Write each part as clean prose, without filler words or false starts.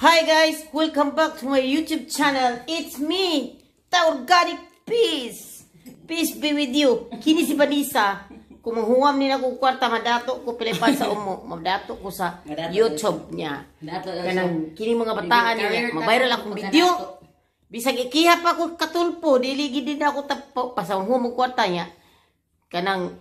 Hi guys, welcome back to my YouTube channel. It's me, The Organic Peace. Peace be with you. Kini si Vanessa. Kung manghuwam ni na kong kwarta, madato ko pilipan sa umo. Madato ko sa Madato. YouTube niya. Dato daw siya. Kanang kini mga bataan niya, Career ma-viral ta- akong video. Bisag ikiha pa ko katulpo, dili gid din ako tapo pa sa manghuwam og kwarta niya. Kanang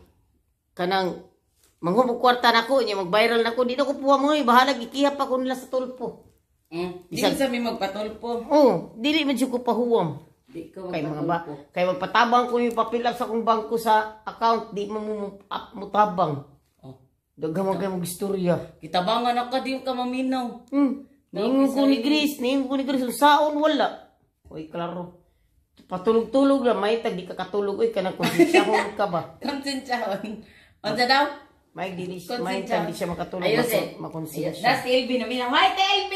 manghuwam og kwarta nako niya, mag-viral nako, di na ko puwa mo, bahala ikiha pa ko nila sa tulpo. Dili sa mi magpatulpo. Oh, dili man jud ko pahuwam. Di ko Kay mga ba, magpatulpo. kay magpatabang ko yung papel sa akong bangko sa account, di mo mo up mo tabang. Oh. Daghan man kay mo istorya. Kitabangan ako, di ka maminaw. Ningon ko ni Grace, ningon ko ni Grace, saon wala. Oy, klaro. Patulog-tulog lang, may tag di ka katulog oy, kanang konsensyahon ka ba? Konsensyahon. Unsa daw? May dili, may tag di siya makatulog, Ayos eh. makonsensya. Nas LB na minaw. Hi, TLB!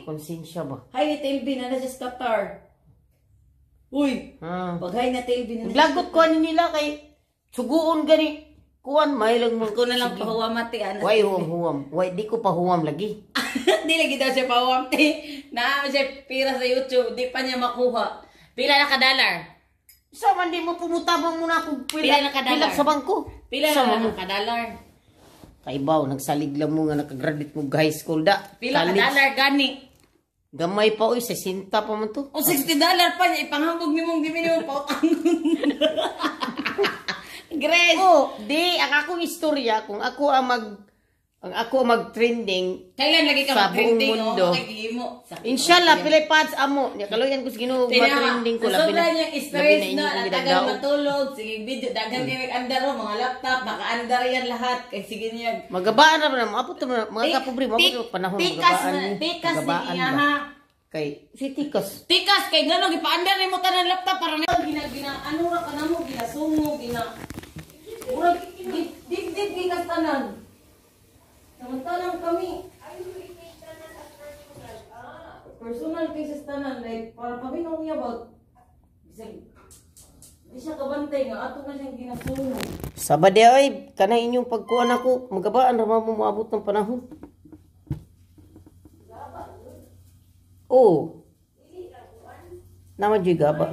Makonsensya ba? Hi, TLB na nasa sa Qatar. Uy, Ha. pag hi na TLB na. Naglagot ko ani nila kay suguon gani. Kuan may lang mo. Ko na lang pahuwamati ana. Way huwam huwam. Way di ko pahuwam lagi. Di lagi daw siya pahuwamti. Naa siya pira sa YouTube, di pa niya makuha. Pila na ka dollar? Sa man di mo pumutabang muna ako Pila na ka dollar? pilak sa bangko. Pila Sa na man mo. ka dollar? Kaibaw nagsalig lang mo nga nakagraduate mo high school da. Pila ka College. dollar gani? Gamay pa oy, 60 pa man to. O $60 pa niya ipanghambog nimong di minimum pautang. Grace. Oh, di ang akong istorya kung ako ang mag-trending Kailan lagi ka sa buong mag-trending mundo. oh, kay gihimo. Inshallah, pilay pads amo. Nya kaluyan ko sa Ginoo ma-trending ko Sa labi sobra na. niyang Labi stress na na, inyo kong ang tagal ginagdaog. matulog, sige video, daghan kayo andar oh, mga laptop, naka-andar yan lahat, kay sige niya. Magabaan na ba maabot na mga kapobre, maabot na panahon Tikas magabaan na, ni. tikas ni Magabaan niya ba? ha. Kay si tikas. Tikas kay ngano gipaandar nimo tanan laptop para na gina gina ano ra ka namo ginasungo gina. Murag dig gikas tanan. Samantalang kami personal cases tanan, like para paminaw niya ba bisag di siya kabantay nga ato na siyang ginasungo. Sabade ay kanang inyong pagkuan ako, magabaan ra mo moabot ng panahon. Oh. Naman jud gaba.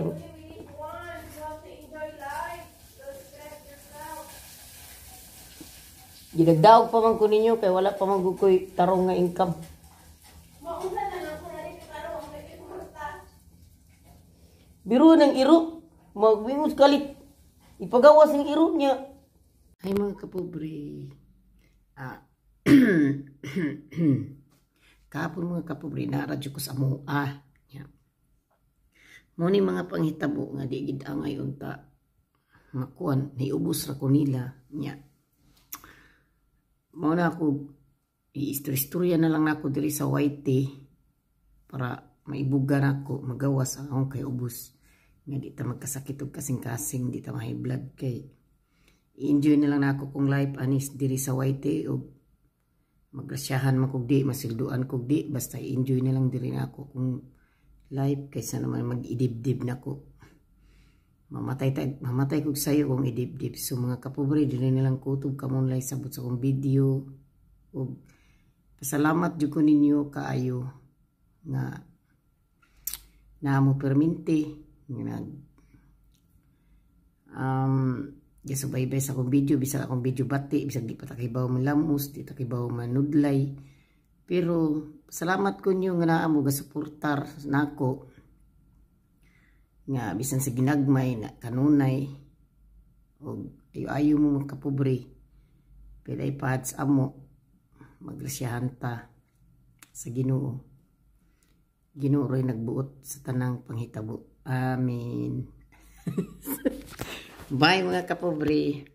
Ginagdaog pa man ko ninyo kay wala pa man gud ko'y tarong nga income. Biro ng iro, magwingos kalit. Ipagawas ng iro niya. Ay mga kapobre. Ah. Kahapon mga kapobre, naradyo ko sa mua. Ya. Mo ni mga panghitabo nga di gid angay unta makuan, niubos ra ko nila nya. Mao na ako i-istorya na lang nako diri sa YT para maibuga nako magawas ang akong kay ubos nga di ta magkasakit og kasing-kasing, di ta ma-high blood, kay i-enjoy na lang nako kung life anis diri sa YT og magrasyahan man kog di masilduan kog di, basta i-enjoy na lang diri nako kung life kaysa naman mag-idibdib nako. Mamatay kog sayo kung idibdib. So mga kapobre, dili na lang kutob kamon like sabot sa akong video ug pasalamat jud ko ninyo kaayo nga naamo perminti nga nag gasubaybay sa akong video, bisag akong video bati, bisag di pa ta kibaw manlamos, di ta kibaw manudlay, pero salamat ko ninyo nga naa mo gasuportar nako nga bisan sa ginagmay na kanunay og ayo-ayo mo mga kapobre, pilay pads amo, magrasyahan ta sa Ginoo. Ginoo ro'y nagbuot sa tanang panghitabo. Amen. Bye mga kapobre.